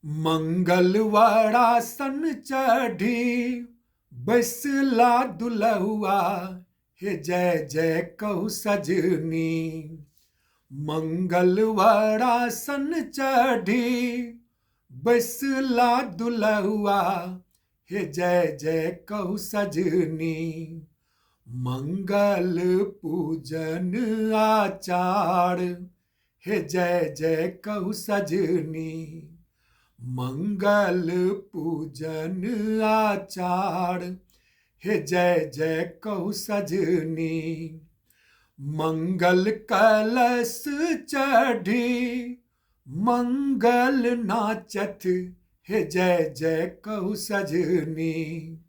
मंगलवरासन चढ़ी बैसला दुलहुआ, हे जय जय कहु सजनी। मंगलवरासन चढ़ी बैसला दुलहुआ, हे जय जय कहु सजनी। मंगल पूजन आचार, हे जय जय कहु सजनी। मंगल पूजन आचार, हे जय जय कहु सजनी। मंगल कलश चढ़ी मंगल नाचत, हे जय जय कहु सजनी।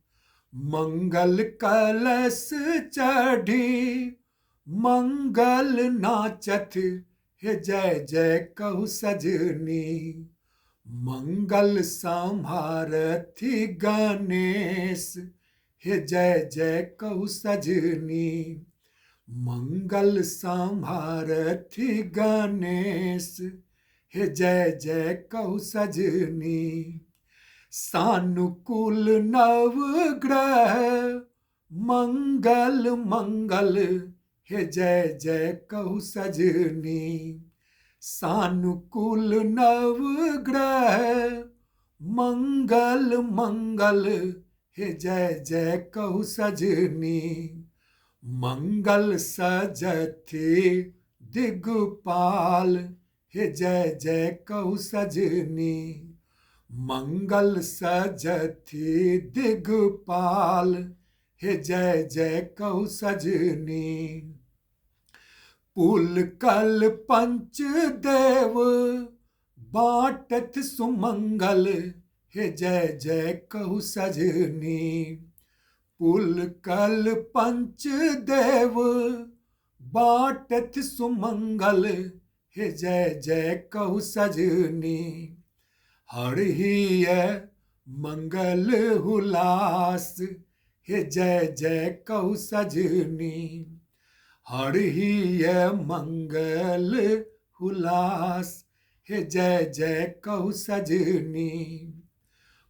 मंगल कलश चढ़ी मंगल नाचत, हे जय जय कहु सजनी। मंगल संभारथि गणेश, हे जय जय कहु सजनी। मंगल संभारथि गणेश, हे जय जय कहु सजनी। सानुकूल नवग्रह मंगल मंगल, हे जय जय कहु सजनी। सानुकूल नवग्रह मंगल मंगल, हे जय जय कहु सजनी। मंगल सजथि दिगपाल, हे जय जय कहु सजनी। मंगल सजथि दिगपाल, हे जय जय कहु सजनी। पुल कल पंच देव बाटत सुमंगल, हे जय जय कहु सजनी। पुल कल पंच देव बाटत सुमंगल, हे जय जय कहु सजनी। हर हिय मंगल हुलास, हे जय जय कहु सजनी। हर हिय मंगल हुलास, हे जय जय कहु सजनी।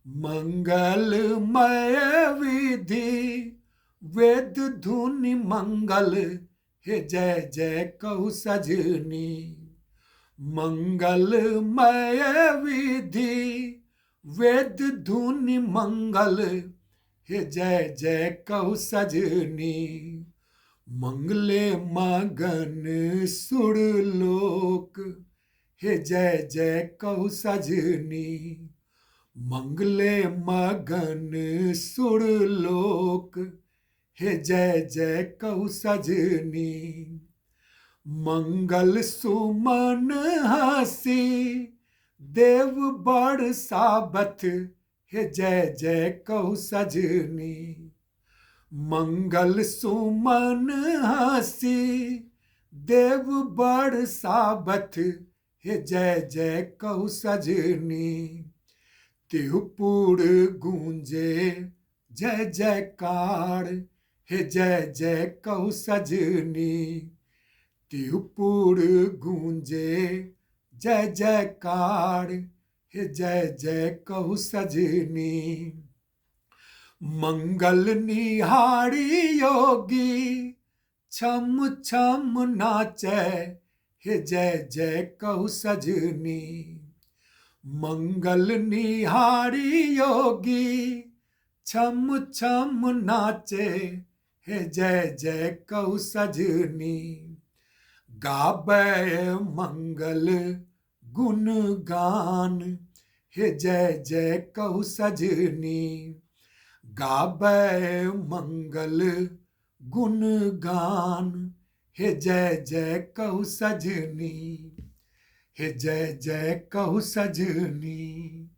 मंगलमय विधि वेद धुनि मंगल, हे जय जय कहु सजनी। मंगलमय विधि वेद धुनि मंगल, हे जय जय कहु सजनी। मंगले मगन सुरलोक, हे जय जय कहु सजनी। मंगले मगन सुरलोक, हे जय जय कहु सजनी। मंगल सुमन हसी देव बड़ साबत, हे जय जय कहु सजनी। मंगल सुमन हसी देव बड़ साबत, हे जय जय कहु सजनी। तिहुपुर गूंजे जय जयकार, हे जय जय कहु सजनी। तिहुपुर गूंजे जय जयकार, हे जय जय कहु सजनी। मंगल निहारी योगी छम छम नाचे, हे जय जय कहु सजनी। मंगल निहारी योगी छम छम नाचे, हे जय जय कहु सजनी। गाबै मंगल गुण गान, हे जय जय कहु सजनी। गाबै मंगल गुण गान, हे जय जय कहु सजनी। हे जय जय कहु सजनी।